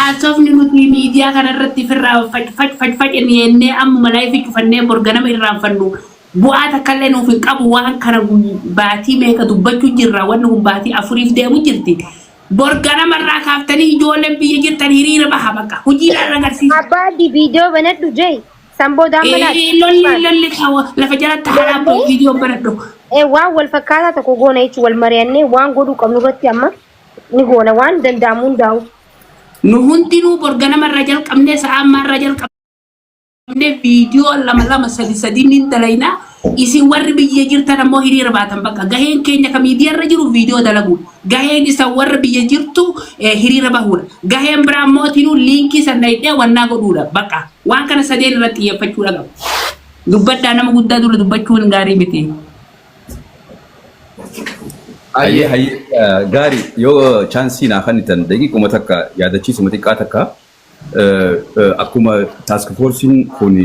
Haasofni nuti miidiyaa kana irratti firraa fac fac fac fac jennee ammuma live cufannee bor ganama irraanfannu bu'aa takkallee nuuf hin qabu. Waan kana baatii meeqa dubbachuu jirra, wanni kun baatii afuriif deemu jirti. Bor ganama irraa kaaftanii ijoolleen biyya jirtan hiriira baha, bakka hojiidhaan agarsiisa. Abbaa Abdii, viidiyoo banadhu jee. San booda amma laata. Lolli lolli lafa jalatti haraa Lollee viidiyoo banadhu. Waan wal fakkaataa tokko goona jechuun wal mari'annee waan godhuu qabnu irratti amma ni goona waan danda'amu hundaa'u. Nu hundinuu bor ganama irraa jalqabnee, sa'a ammaa irraa jalqabnee, viidiyoo lama lama, sadi sadi ni dalaynaa. Isin warri biyya jirtan ammoo hiriira baatan. Bakka gaheen keenya ka miidiyaa irra jiru viidiyoo dalagu. Gaheen isa warra biyya jirtu hiriira bahuudha. Gaheen biraa mootinuu liinkii sana hidhee wannaa godhuudha. Bakka waan kana sadeen irratti xiyyeeffachuudha qaba. Dubbadhaa, nama guddaa dura dubbachuun gaarii miti. Hayyee hayyee, gaarii, yoo chance naa kennitan daqiiquma takka yaadachiisuma xiqqaa takka. Akkuma task forceiin kun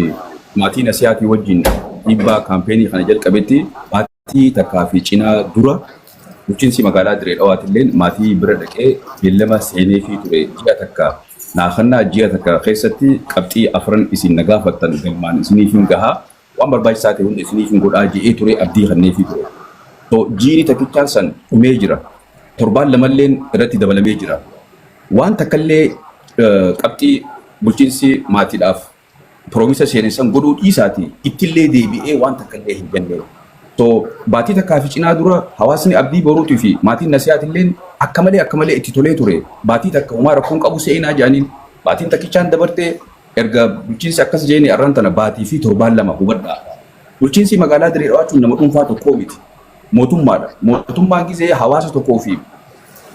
maatii Nasiyaatii wajjin dhiibbaa campaignii kana jalqabetti, baatii takkaa fi cinaa dura bulchiinsi magaalaa Diree Dhawaatilleen maatii bira dhaqee beellama seenee fi ture. Ji'a takka naa kennaa, ji'a takka keessatti qabxii afran isin na gaafattan galmaan isiniif hin gahaa, waan barbaachisaa ta'e hunda isiniif hin godhaa je'ee ture, abdii kenneefii ture. So jiini takkichaan san dhumee jira. Torbaan lamalleen irratti dabalamee jira. Waan takkallee qabxii bulchiinsi maatiidhaaf promise seene san godhuu dhiisaati ittillee deebi'ee waan takkallee hin jenne. So baatii takkaa fi cinaa dura hawaasni Abdii Boruutii fi maatiin Nasiyaatilleen akka malee akka malee itti tolee ture. Baatii takka homaa rakkoon qabu seenaa jedhaniin. Baatiin takkichaan dabartee erga bulchiinsi akkas jeeni arran tana baatii fi torbaan 2, hubadhaa. Bulchiinsi magaalaa Diree Dhawaachuun nama dhuunfaa tokkoo miti. Mootummaadha. Mootummaan gizee hawaasa tokkoo fi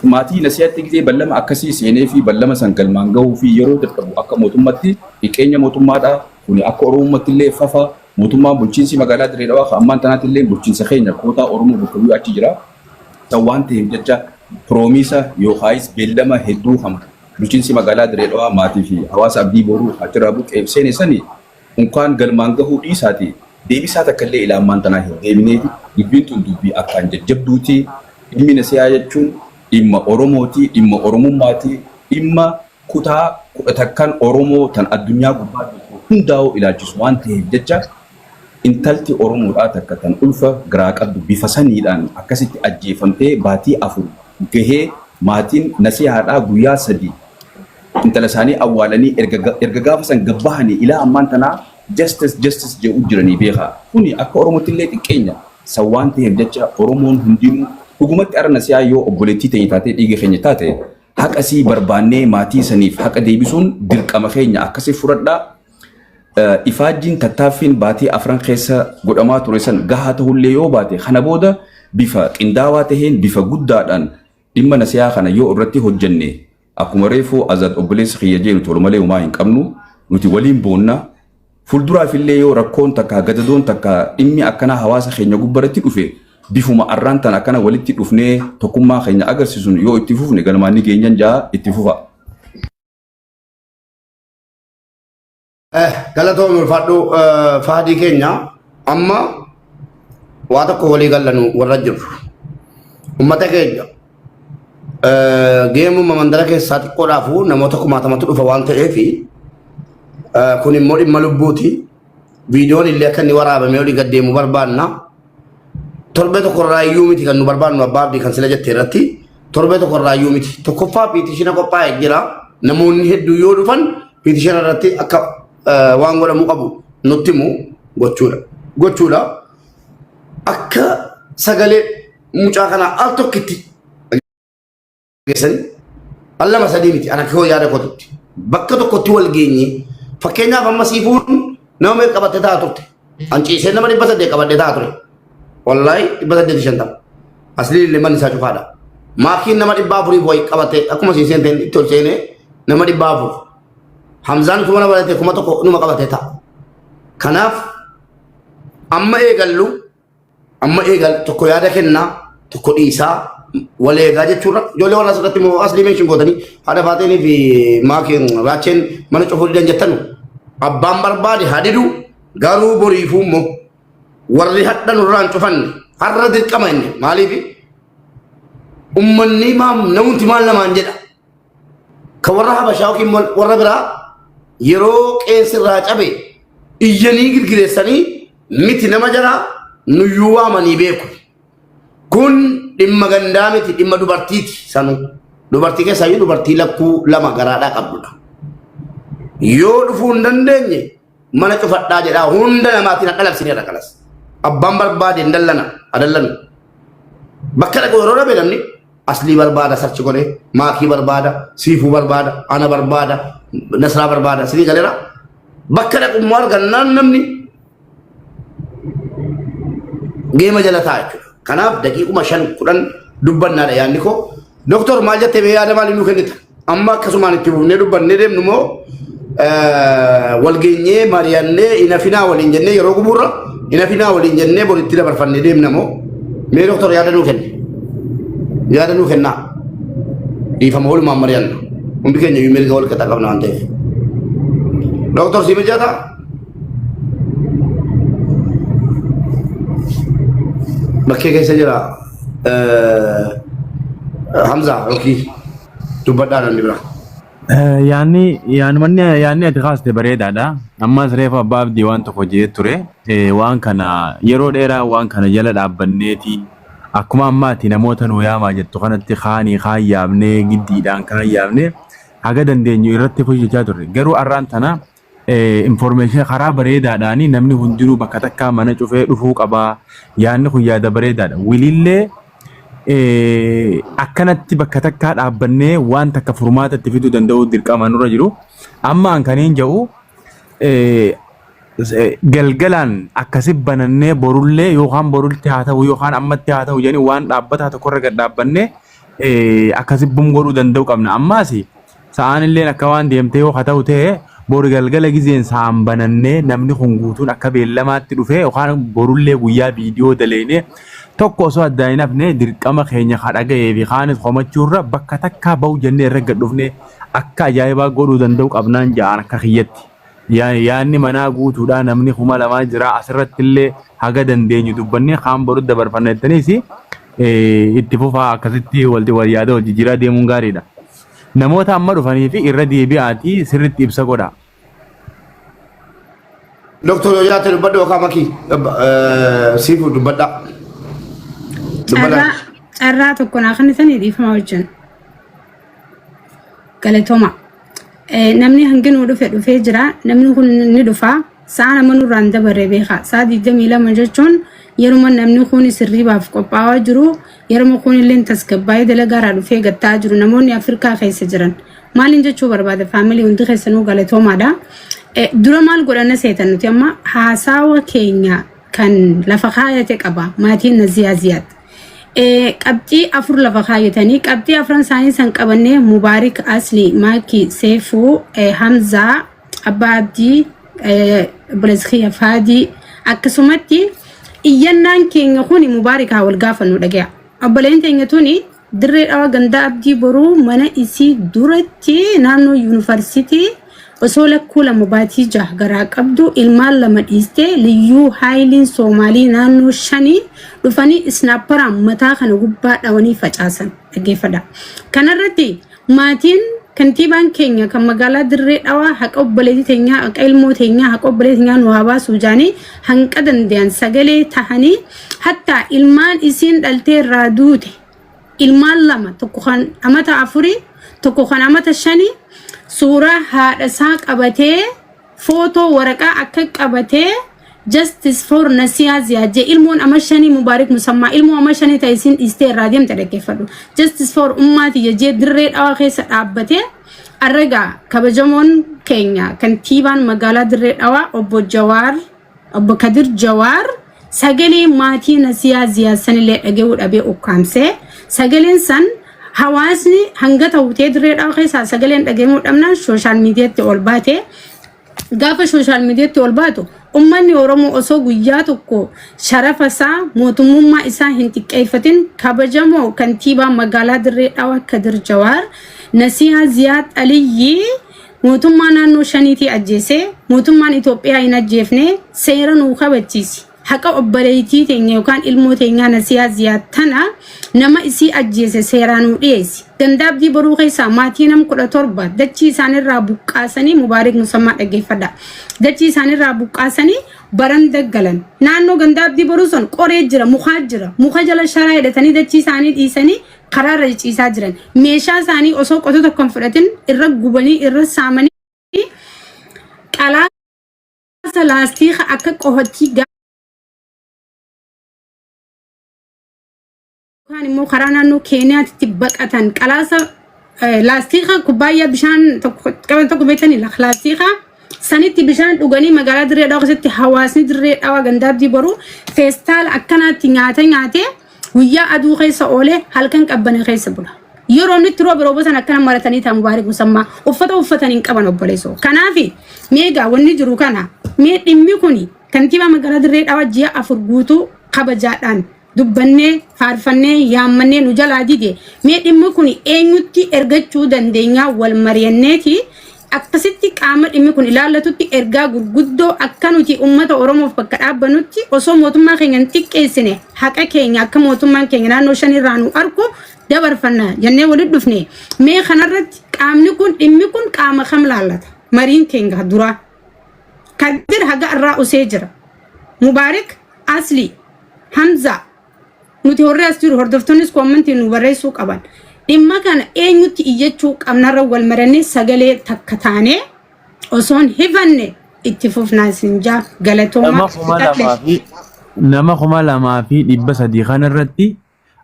maatii Nasiyaatti gizee ballama akkasii seenee fi ballama san galmaan gahuu fi yeroo dadhabu, akka mootummatti xiqqeenya mootummaadha. Kuni akka Oromummaatti illee fafa. Mootummaan bulchiinsi magaalaa Diree Dhawaa kan ammaan tanaatti illee bulchiinsa keenya kootaa Oromoo bakka bu'ee achi jira. San waan ta'eef jecha promise yookaayis beellama hedduu kan bulchiinsi magaalaa Diree Dhawaa maatii fi hawaasa Abdii Boruu achirraa buqqeef seene sani unkaan galmaan gahuu dhiisaati deebisaa takka illee ila ammaan tanaa hin deebineeti. Dubbiin tun dubbii akkaan jajjabduuti. Dhimmi Nasiyaa jechuun dhimma Oromooti, dhimma Oromummaati, dhimma kutaa 11n Oromoo tan addunyaa gubbaa jirtu hundaa'uu ilaalchisu waan ta'eef jecha, intalti Oromoodhaa takka tan ulfa garaa qabdu bifa saniidhaan akkasitti ajjeefamtee baatii 4 gahee, maatiin Nasihaadhaa guyyaa 3 intala isaanii awwaalanii erga gaafa san gabbahanii ilaa ammaan tanaa "justice, justice" jedhu jiranii beekaa. Kuni akka Oromootti illee xiqqeenya. San waan ta'eef jecha Oromoon hundinuu dhugumatti ara Nasihaa yoo obboleettii teenya taatee, dhiiga keenya taate, haqa sii barbaannee maatii saniif haqa deebisuun dirqama keenya, akkasii fudhadhaa. Ifaajjiin tattaaffiin baatii afran keessa godhamaa ture san gahaa ta'ullee yoo baate, kana booda bifa qindaawaa taheen, bifa guddaadhaan dhimma Nasihaa kana yoo irratti hojjenne, akkuma reefuu Azad obboleessi kiyya jeenu, tolu malee homaa hin qabnu, nuti waliin boonna. Fuulduraaf illee yoo rakkoon takka, gadadoon takka, dhimmi akkanaa hawaasa keenya gubbaratti dhufe, bifuma arraan tan akkana walitti dhufnee tokkummaa keenya agarsiisuun yoo itti fufne galmaan ni geenyan jaa, itti fufa. Galatoomii, ulfaadhu Faadii keenya. Amma waa tokko walii gallanu warra jirru. Uummata keenya geemuma mandara keessaa xiqqoodhaafu namoota kumaatamatu dhufa waan ta'eef, kun immoo dhimma lubbuuti. Viidiyoon illee akka inni waraabamee olii gad deemu barbaanna. Torbee tokko irraa iyyuu miti kan nu barbaannu, abbaa abdii kan sila jette irratti torbee tokko irraa iyyuu miti. Tokkoffaa petition qophaa'ee jira. Namoonni hedduu yoo dhufan petition irratti akka waan godhamuu qabu nutti himu gochuudha. Gochuudha. Akka sagalee mucaa kanaa al tokkitti geessanii, al lama sadii miti, ana koo yaada kootutti bakka tokkotti wal geenye. Fakkeenyaaf amma siifuun nama meeqa qabattee ta'a turte? An ciisee nama 800 qabadhee ta'a ture. Wallaahi 850. Aslii illee manni isaa cufaadha. Maakiin nama 400 wayi qabate, akkuma siin seenteen itti ol seenee nama 400. Hamzaan kuma nama barate 1000 numa qabate ta'a. Kanaaf amma eegallu, amma eegal, tokko yaada kennaa, tokko dhiisaa, wal eegaa jechuudha. Ijoollee warra asirratti immoo aslii mention gootanii haadha faateenii fi maakiin raacheen mana cufuu didan jettanu. Abbaan barbaade haa didu, garuu boriifuu immoo warri hadha nurraan cufanne har'a dirqama inni maaliif ummanni maam namumti maal namaan jedha. Kan warra Habashaa yookiin warra biraa yeroo qeensi irraa cabe iyyanii girgireessanii miti nama jara nuyyuu waamanii beeku. Kun dhimma gandaa miti, dhimma dubartiiti sanuu. Dubartii keessaayyuu dubartii lakkuu lama garaadhaa qabdudha. Yoo dhufuu hin dandeenye mana cufadhaa jedhaa hunda namaatiin hadha labsineerra kanas. Abbaan barbaade hin dallana, adallanu. Bakka dhaqu yeroo dhabe namni aslii barbaada sarchi godhee, maakii barbaada, siifuu barbaada, ana barbaada, nasraa barbaada, sinii galeera. Bakka dhaqu immoo argannaan namni geema jala taa'a jechuudha. Kanaaf daqiiquma 5 10 dubbannaadha yaadni koo. Doktor maal jettee mee yaada maalii nuu kennita? Amma akkasumaan itti fufnee dubbannee deemnu moo wal geenyee mari'annee inafinaa waliin jennee yeroo gubuurra inafinaa waliin jennee boritti dabarfannee deemna moo mee doktor yaada nuu kenni? Yaada nuu kennaa. Dhiifama walumaan mari'anna. Hundi keenya iyyuu mirga wal qixa qabna waan ta'eef. Doktor si mijataa? Bakkee keessa jira Hamza yookiin dubbadhaa namni biraa. Yaanni yaanni yaanni ati kaaste bareedaadha. Ammas reefu abbaa abdii waan tokko jee ture. Waan kana yeroo dheeraa waan kana jala dhaabbanneeti akkuma ammaati namoota nu yaamaa jettu kanatti kaanii kaan yaamnee giddiidhaan kaan yaamnee haga dandeenyu irratti hojjechaa turre. Garuu har'aan tana information karaa bareedaadhaan namni hundinuu bakka takkaa mana cufee dhufuu qaba. Yaanni kun yaada bareedaadha. Wilillee akkanatti bakka takkaa dhaabbannee waan takka furmaata itti fiduu danda'uu dirqama nurra jiru. Amma an kaniin jedhu galgalaan akkasi banannee borullee yookaan borutti haa ta'u yookaan ammatti haa ta'u jedhanii waan dhaabbataa tokkorra gad dhaabbannee akkasi bum godhuu danda'u qabna. Ammaas sa'aan illeen akka waan deemtee yoo haa ta'u ta'e boru galgala gizeen sa'aan banannee namni kun guutuun akka beellamaatti dhufee yookaan borullee guyyaa viidiyoo daleynee tokko osoo addaan hin hafne dirqama keenya ka dhaga'ee fi kaanis komachuurra bakka takkaa bahu jennee irra gad dhufne akka ajaa'ibaa godhuu danda'u qabnaan ja'aan akka kiyyatti. Yaanni manaa guutuudha namni 2000 jira asirratti illee haga dandeenyu dubbannee kaan boru dabarfanna jettaniis itti fufaa akkasitti wal yaada wal jijjiiraa deemuun gaariidha. Namoota amma dhufanii fi irra deebi'aatii sirriitti ibsa godhaa. Doktor yoo jiraate dubbadhu yookaan makii siifu dubbadhaa. Dubbadhaa. Carraa tokko naa kennitanii dhiifama wajjin. Galatooma. Namni hangi nuu dhufe dhufee jira. Namni kun ni dhufa. Sa'a nama nurraan dabarre beeka. Sa'a 22 jechuun yeruma namni kun sirriibaaf qophaa'aa jiru, yeruma kun illee tasgabbaa'ee dalagaarraa dhufee gattaa jiru namoonni Afrikaa keessa jiran. Maaliin jechuu barbaada faamilii hundi keessanuu galatoomaadha. Dura maal godhanna seetan nuti amma haasawa keenya kan lafa kaayate qaba maatiin Naziyaa Ziyaad. Qabxii afur lafa kaayatanii qabxii afran isaanii san qabannee Mubaarik Asli, Maaki, Seefuu, Hamzaa, Abbaa Abdii, obboleessa kiyya Faadii akkasumatti iyyannaan keenya kuni Mubaarik haa wal gaafannu dhagaya. Obboleen teenya tuni Dirree Dhawaa gandaa Abdii Boruu mana isii duratti naannoo yuunivarsiitii osoo lakkuu lama baatii jaha garaa qabdu ilmaan lama dhiistee liyyuu haayiliin Soomaalii naannoo shanii dhufanii isnaapparaan mataa kana gubbaa dhawanii facaasan dhaggeeffadha. Kanarratti maatiin kantiibaan keenya kan magaalaa Dirree Dhawaa haqa obboleettii teenyaa haqa ilmoo teenyaa haqa obboleettii teenyaa nu haa baasuu jaanii hanqa dandeyan sagalee tahanii hattaa ilmaan isiin dhaltee irraa duute ilmaan lama tokko kan amata afurii tokko kan amata shanii suuraa haadha isaa qabatee footoo waraqaa akka qabatee justice for Nasiyaa Ziyaad jee ilmoon ama shanii Mubaarik Musammaa ilmoo ama shanii ta'e isin dhiistee irraa deemte dhaggeeffadhu justice for ummaa tiyya jee Dirree Dhawaa keessa dhaabbatee arragaa kabajamoon keenya kantiibaan magaalaa Dirree Dhawaa obbo Jawaar obbo Kadir Jawaar sagalee maatii Nasiyaa Ziyaad sanillee dhaga'uu dhabee ukkaamsee sagaleen san hawaasni hanga ta'u ta'ee Dirree Dhawaa keessaa sagaleen dhaga'amuu dhabnaan sooshaal miidiyaatti ol baatee gaafa sooshaal miidiyaatti ol baatu ummanni Oromoo osoo guyyaa tokko sharafa isaa mootummummaa isaa hin xiqqeeffatin kabajamoo kantiibaa magaalaa Dirree Dhawaa Kadir Jawaar Nasiyaa Ziyaad Aliyyii mootummaa naannoo shaniitii ajjeesee mootummaan Itoophiyaa hin ajjeefne seera nuu kabachiisi. Haqa obboleettii teenya yookaan ilmoo teenyaa Nasiyaa Ziyaad tana nama isii ajjeese seeraan nuu dhiyeessi. Ganda Abdii Boruu keessaa maatii nam 17 dachii isaanirraa buqqaasanii Mubaarik Musammaa dhaggeeffadha. Dachii isaanirraa buqqaasanii baranda galan. Naannoo ganda Abdii Boruu sun qoree jira, mukaa jira. Muka jala sharaa hidhatanii dachii isaanii dhiisanii karaarra ciciisaa jiran. Meeshaa isaanii osoo qoto tokko hin fudhatin irra gubanii irra saamanii qalaasa laastiika akka qohottii yookaan immoo karaa naannoo Keeniyaatti baqatan qalaasa laastiika kubbaayyaa bishaan tokko qaban tokko beektanii laastiika sanitti bishaan dhuganii magaalaa Dirree Dhawaa keessatti hawaasni Dirree Dhawaa gandaabdii boruu feestaala akkanaatti nyaata nyaatee guyyaa aduu keessa oolee halkan qabbana keessa bula. Yeroo inni itti roobe rooba sana akkana maratanii ta'a Mubaarik Musammaa uffata uffatan hin qaban obboleessoo. Kanaaf meegaa wanni jiru kana mee dhimmi kuni kantiibaa magaalaa Dirree Dhawaa ji'a 4 guutuu kabajaadhaan dubbannee faarfannee yaammannee nu jalaa dide mee dhimmi kun eenyutti ergachuu dandeenyaa wal mari'anneeti akkasitti qaama dhimmi kun ilaallatutti ergaa gurguddoo akka nuti uummata Oromoof bakka dhaabbannutti osoo mootummaa keenya hin xiqqeessine haqa keenya akka mootummaan keenya naannoo shanirraa nu argu dabarfanna jennee walitti dhufne mee kanarratti qaamni kun dhimmi kun qaama kam laallata mariin keenya duraa Kadir haga irraa usee jira Mubaarik Asli Hamza nuti horree as jiru hordoftoonnis koommantii nu barreessuu qaban. Dhimma kana eenyutti iyyachuu qabnarra wal marannee sagalee takka taanee osoon hifanne itti fufnaa isin jaa galatoomaa. Nama 2000 fi nama 2300 kana irratti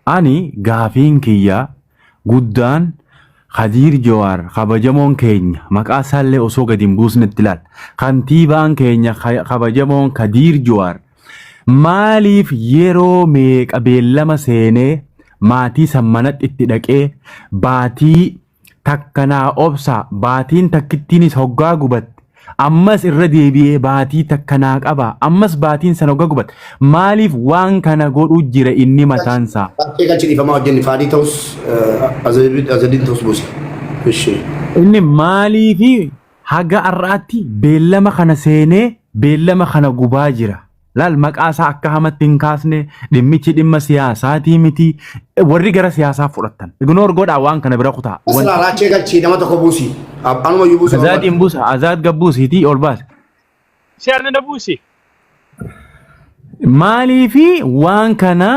Ani gaafiin kiyya guddaan Kadiir Jawaar kabajamoon keenya maqaa isaallee osoo gadi hin buusnetti laal. Kantiibaan keenya kabajamoon Kadiir Jawaar maaliif yeroo meeqa beellama seenee maatii san manatti itti dhaqee baatii takka naa obsaa baatiin takkittiinis hoggaa gubatte ammas irra deebi'ee baatii takka naa qabaa ammas baatiin san hoggaa gubatte maaliif waan kana godhu jira inni mataansaa. Bakkee galchi dhiifamaa wajjin faadii ta'us azadiin ta'us buusi. Ishee. Inni maaliifi haga har'aatti beellama kana seenee beellama kana gubaa jira. Laal maqaa isaa akka hamatti hin kaasne dhimmichi dhimma siyaasaatii miti warri gara siyaasaa fudhattan. Ignore godhaa waan kana bira kutaa. Asirraa raachee galchii nama tokko buusi. Anuma iyyuu buusi. Azaad hin buusa azaad gabbuusiitii ol baase. Siyaasni na buusi. Maaliifi waan kana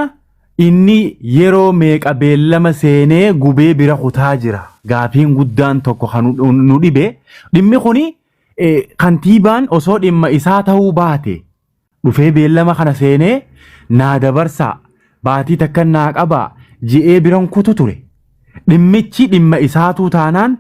inni yeroo meeqa beellama seenee gubee bira kutaa jira. Gaafiin guddaan tokko kan nu dhibe dhimmi kuni Kantiibaan osoo dhimma isaa ta'uu baate dhufee beellama kana seenee naa dabarsaa baatii takkan naa qabaa je'ee biran kutu ture. Dhimmichi dhimma isaatuu taanaan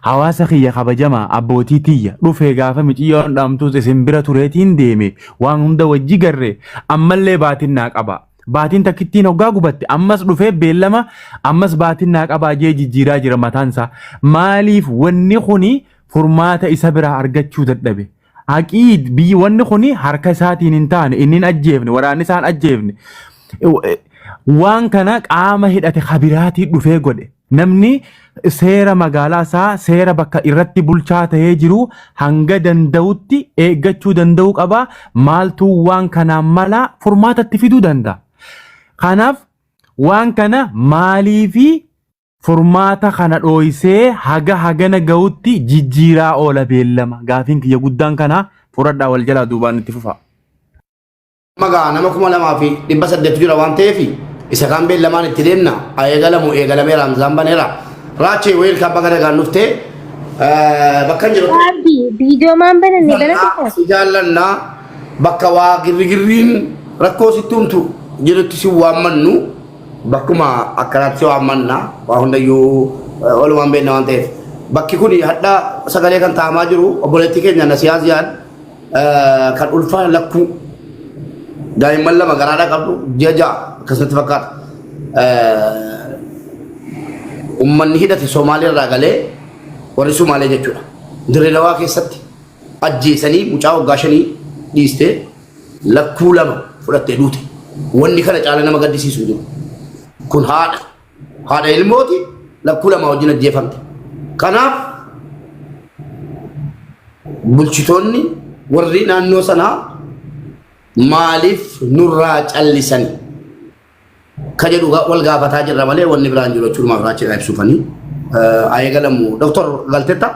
hawaasa kiyya kabajamaa abbootii tiyya dhufee gaafa miciyyoon dhaamtuus isin bira tureetiin deeme waan hunda wajji garre ammallee baatiin naa qabaa. Baatiin takkittiin hoggaa gubatte ammas dhufee beellama ammas baatiin naa qabaa jee jijjiiraa jira mataan isaa. Maaliif wanni kuni furmaata isa biraa argachuu dadhabe. Haqiid biyyi wanni kuni harka isaatiin hin taane inni hin ajjeefne waraanni isaan ajjeefne. Waan kana qaama hidhate kabiraatii dhufee godhe. Namni seera magaalaa isaa seera bakka irratti bulchaa ta'ee jiru hanga danda'utti eeggachuu danda'uu qaba. Maaltu waan kanaan mala furmaatatti fiduu danda'a. Kanaaf waan kana maaliifi Furmaata kana dhooysee haga hagana gahutti jijjiiraa oola beellama. Gaafiin kiyya guddaan kana fudhadhaa wal jalaa duubaan itti fufaa. Magaa nama 2800 jira waan ta'eef isa kaan beellamaan itti deemna. Haa eegalamu eegalameera Hamzaan baneera. Raachee weelkaa baga nagaan dhuftee bakka hin jiru. Abdi viidiyoo maan bananne banatu Si jaallannaa bakka waa girrigirriin rakkoo sitti humtu jirutti si waammannu. Bakkuma akkanaatti si waammanna waa hundayyuu walumaan beekna waan ta'eef. Bakki kun hadha sagalee kan taa'amaa jiru obboleettii keenya Nasiyaa Ziyaad kan ulfaa lakkuu daa'imman lama garaadhaa qabdu ji'a 6 akkasumatti fakkaata. Uummanni hidhate Somaalee irraa galee warri Somaalee jechuudha. Dirree Dawaa keessatti ajjeesanii mucaa waggaa 5 dhiistee lakkuu lama fudhattee duute. Wanni kana caala nama gaddisiisu hin jiru. Kun haadha. Haadha ilmooti lakkuu lama wajjin ajjeefamte. Kanaaf bulchitoonni warri naannoo sanaa Maaliif nurraa callisani? Ka jedhu wal gaafataa jirra malee wanni biraan jiru jechuudha raachiidha ibsuufanii. Eegalamu. Doktor galtetta?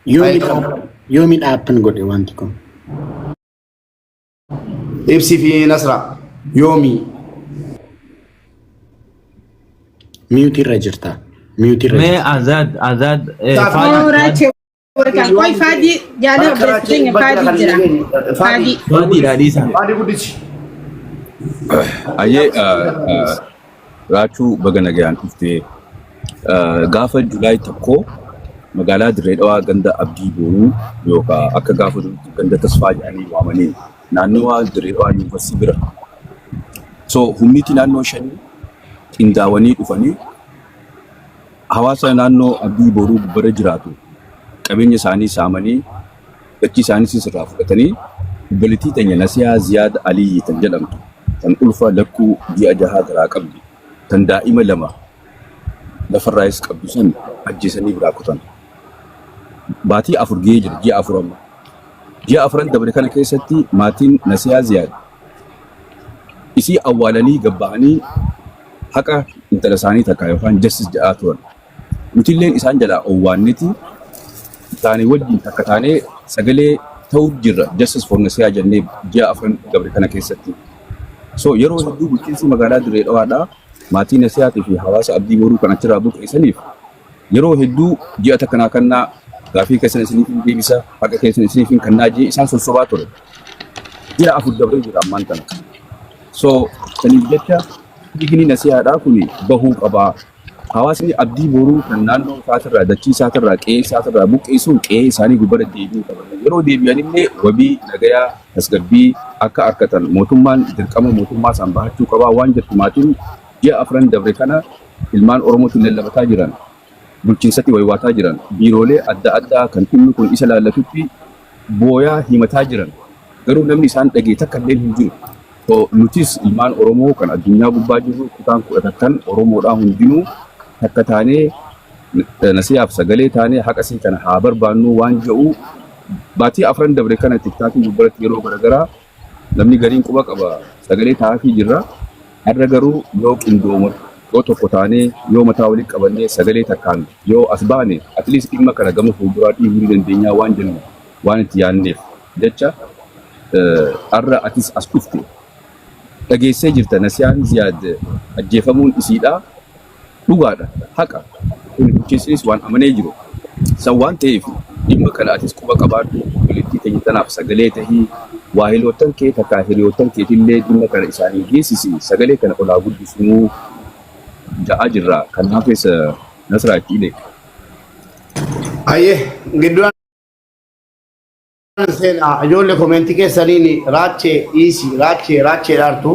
Yoomi dhaabban godhe wanti kun? Ibsii fi Nasra yoomi? Mute irra jirta. Mute irra Mee jirta. Azaad Azaad Oh, Raachee warqaan. Qoy Faadii jaala obboleessi keenya Faadii jira. Faadii. Faadiidha dhiisa. Faadii guddichi. Ayyee, Raachuu, baga nagayaan dhuftee. Gaafa July 1 magaalaa Dirree Dhawaa ganda Abdii Booruu yookaan akka gaafa duriitti ganda Tasfaa jedhanii waamaniin naannawaa Dirree Dhawaa Yuunivarsiitii bira. So humniti naannoo shanii qindaawanii dhufanii hawaasa naannoo Abdii Booruu gubbarra jiraatu qabeenya isaanii saamanii, dachii isaaniis irraa fudhatanii, obboleettii teenya Nasiyaa Ziyaad Aliyyi tan jedhamtu, tan ulfa lakkuu ji'a jahaa garaa qabdi, tan daa'ima lama lafarraayis qabdu san ajjeesanii biraa kutan. Baatii 4 gahee jira, ji'a 4 amma. Ji'a afran dabre kana keessatti maatiin Nasiyaa Ziyaad isii awwaalanii gabba'anii haqa intala isaanii takka yookaan justice jedhaa turan. Nutilleen isaan jalaa owwaanneti isaanii wajjin takka taanee sagalee ta'uu jirra justice for Nasiyaa jennee ji'a afran dabre kana keessatti. So yeroo hedduu bulchiinsi magaalaa Dirree Dhawaadhaa maatii Nasiyaatii fi hawaasa Abdii Boruu kan achirraa buqqeessaniif yeroo hedduu ji'a takka naa kannaa, gaafii keessan isiniif hin deebisa, haqa keessan isiniif hin kannaa jee isaan sossobaa ture. Ji'a 4 dabree jira ammaan tana. So saniif jecha dhiigni Nasiyaadhaa kun bahuu qabaa. Hawaasni Abdii Boruu kan naannoo isaatirraa, dachii isaatirraa, qe'ee isaatirraa buqqeessuun qe'ee isaanii gubbara deebi'uu qaban. Yeroo deebi'anillee wabii, nagayaa, tasgabbii akka argatan mootummaan dirqama mootummaa isaan bahachuu qabaa waan jettu maatiin ji'a afran dabre kana ilmaan Oromootiin lallabataa jiran, bulchiinsatti waywaataa jiran, biiroolee adda addaa kan dhimmi kun isa laallatutti booyaa himataa jiran. Garuu namni isaan dhagee takka illee hin jiru. So, nutis ilmaan Oromoo kan addunyaa gubbaa jirru kutaan 11n Oromoodhaa hundinuu takka taanee Nasiyaaf sagalee taanee haqa isii kana haa barbaannu waan jedhu baatii afran dabre kana TikTokii gubbaratti yeroo garaagaraa namni gariin quba qaba sagalee taa'aafii jirra. Har'a garuu yoo qindooma, yoo tokko taanee, yoo mataa walitti qabannee sagalee takkaan yoo as baane, at least dhimma kana gama fuulduraa dhiibuu ni dandeenyaa waan jennu waan itti yaadneef jecha har'a atis as dhufte. Dhageessee jirta, Nasiyaan Ziyaad ajjeefamuun isiidha dhugaadha, haqa kun bulchiinsinis waan amanee jiru san waan ta'eef dhimma kana atis quba qabaadhu, obboleettii teenya tanaaf sagalee tahii, waahiloottan kee takkaa hiriyoottan keetillee dhimma kana isaanii geessisi, sagalee kana olaa guddisnuu ja'aa jirra. Kanaafis Nasraa itti ile. Ayyee, gidduu seenaa ijoollee comment keessaniin "Raachee dhiisi, Raachee, Raachee" dhaartu.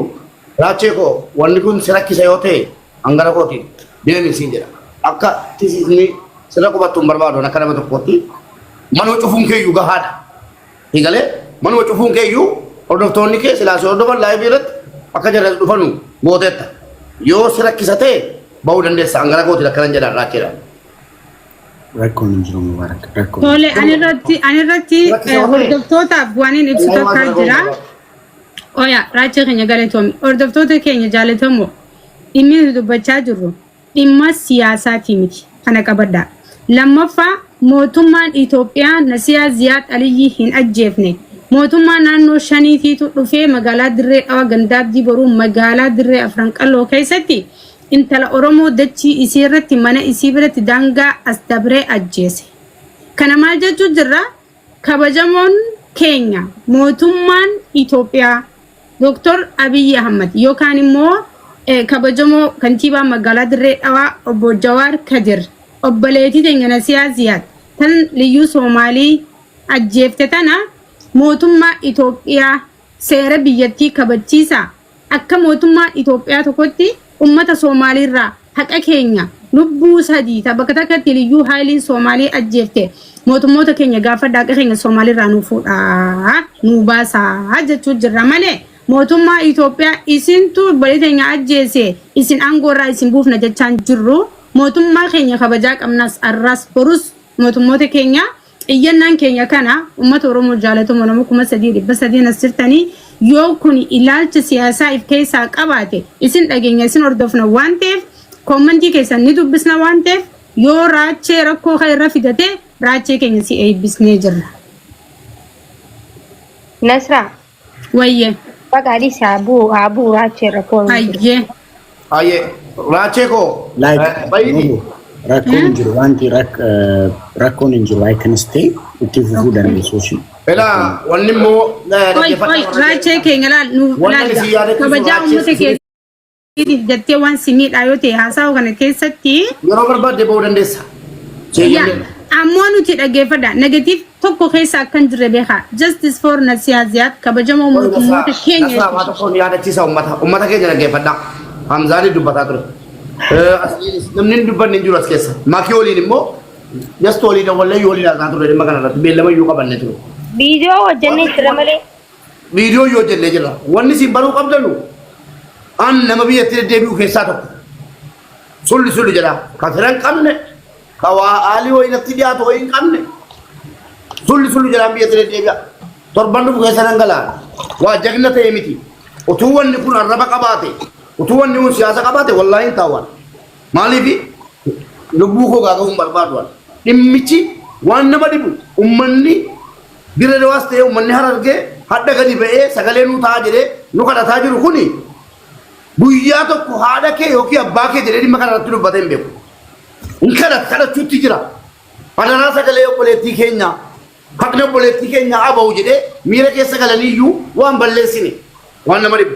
Raachee koo, wanni kun si rakkisa yoo ta'e hangara kootiin deemi siin jedha. Akka tisiisni sirra qubattu hin barbaadu. Akka nama tokkootti manuma cufuun keeyyuu gahaadha. Higalee manuma cufuun keeyyuu hordoftoonni kee silaa si hordofan live irratti akka jarri as dhufanu gooteetta. Yoo si rakkisa ta'e bahuu dandeessa, hangara kootiin akkanan jedhaan raacheedhaan. Rakkoon hin jiru, Mubaarak. Rakkoon. Tole, anirratti hordoftootaaf waan hin ibsu takkaa jira. Oya, Raachee keenya, galatoomi. Hordoftoota keenya jaalatamoo, dhimmi nuti dubbachaa jirru dhimma siyaasaati miti. Kana qabadhaa. Lammaffaa, mootummaan Itoophiyaa Nasiyaa Ziyaad Aliyyii hin ajjeefne. Mootummaa naannoo shaniitiitu dhufee magaalaa Dirree Dhawaa ganda Abdii Boruu magaalaa Dirree Afran Qalloo keessatti intala Oromoo dachii isii irratti mana isii biratti daangaa as dabree ajjeese. Kana maal jechuu jirra? Kabajamoon keenya mootummaan Itoophiyaa Dr. Abiyyi Ahmad yookaan immoo kabajamoo kantiibaa magaalaa Dirree Dhawaa obbo Jawaar Kadir obboleettii teenya Nasiyaa Ziyaad tan liyyuu Soomaalii ajjeefte tana mootummaa Itoophiyaa seera biyyattii kabachiisa, akka mootummaa Itoophiyaa tokkotti ummata Soomaaliirraa haqa keenya lubbuu sadii ta bakka takkatti liyyuu haayiliin Soomaalii ajjeefte mootummoota keenya gaafadha, haqa keenya Soomaaliirraa nuu fuudhaa, nuu baasaa jechuu jirra malee mootummaa Itoophiyaa isintu obboleettii teenya ajjeese, isin aangoorraa isin buufna jechaan jirru. Mootummaa keenya kabajaa qabnas, arras borus mootummoota keenya iyyannaan keenya kana. Uummata Oromoo jaalatamoo, nama 3300 as jirtanii Yoo kun ilaalcha siyaasaa if keessaa qabaate isin dhageenya isin hordofna waan ta'eef commentii keessan ni dubbisna waan ta'eef yoo raachee rakkoo kan irra fidate raachee keenya si eebbisnee jirra. Nasraa. Wayye. Baga adiis haa bu'u haa bu'u raachee rakkoon hin jiru. Hayyee. Hayyee raachee koo Like, bayyiti. Nuru, rakkoon hin jiru wanti rakkoon hin jiru I can stay itti fufuu dandeessu ishii. Elaa wanni immoo Oi, oi, raachee keenya laal nu Wanni ani si laal yaadachiisu kabajaa raachee uummata keetiif jettee waan si miidhaa yoo ta'e haasa'u kana keessatti yeroo barbaadde ba'uu dandeessa. yaa ammoo nuti dhaggeeffadha negative tokko keessa akka hin jirre beekaa justice for Nasiyaa Ziyaad kabajamoo mootummoota keenya Nasraa waa tokkoon yaadachiisa uummata. Uummata keenya dhaggeeffadha. Hamzaanii dubbataa ture. Asliinis namni hin dubbanne hin jiru as keessa. Makii waliin immoo just walii dawwallee yoo waliin haasa'aa turre dhimma kana irratti beellama iyyuu qabanne ture. Viidiyoo hojjennee jira malee. Viidiyoo yoo hojjennee jirra. Wanni isin baruu qabdanu an nama biyyatti deddeebi'u keessaa tokko. Sulli sulli jedha. Ka fira hin qabne, ka waa aalii wayii natti dhiyaatu wayii hin qabne. Sulli sulli jedhaan biyyatti deddeebi'a. Torban dhufu keessa nan gala. Waa jagna ta'e miti. Utuu wanni kun arraba qabaate, utuu wanni kun siyaasa qabaate wallaahi hin taa'u. Maaliif lubbuu koo gaaga'uu hin barbaadu. Dhimmichi waan nama dhibu ummanni Dirre Dawaas ta'ee ummanni Harargee hadha gadi ba'ee sagalee nuu ta'a jedhee nu kadhataa jiru kuni guyyaa tokko haadha kee yookiin abbaa kee jedhee dhimma kana irratti dubbatee hin beeku. Hin kadhata kadhachuutti jira. Adaraa sagalee obboleettii keenyaa haqni obboleettii keenyaa abahu jedhee miira keessa galanii iyyuu waan balleessine waan nama dhibu.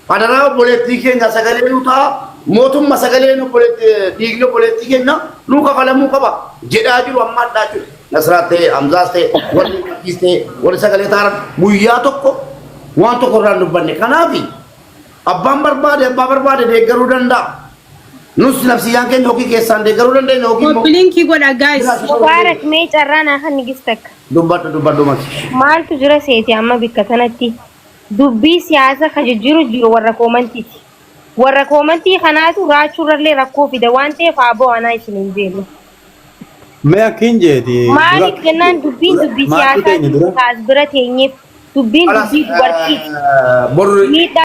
Adaraa obboleettii keenya sagalee nuu ta'a mootumma sagaleen obboleettii dhiigni obboleettii keenya nuu kafalamuu qaba jedhaa jiru amma addaa jiru. Nasraat ta'e Hamzaas ta'e warri Makiis ta'e warri sagalee ta'an guyyaa tokko waan tokko irraa hin dubbanne. Kanaaf abbaan barbaade abbaa barbaade deeggaruu danda'a. Nus nafsiyyaan keenya yookiin keessaan deeggaruu dandeenya yookiin immoo Copy link godha guys. Mubaarak mee carraa naa kan nigis takka. Dubbadhu dubbadhu maki. Maaltu jira seeti amma bikka tanatti dubbii siyaasa ka jijjiiru jiru warra koomantiiti. Warra koomantii kanaatu raachuurrallee rakkoo fida waan ta'eef haa bo'anaa isin hin beeknu. Mee akkin jeeti dura Maaliif jennaan dubbiin dubbii maatii teenya siyaasaati dura kaas bira teenyeef dubbiin Kalaas dubbii dubartiiti. borri Miidhaa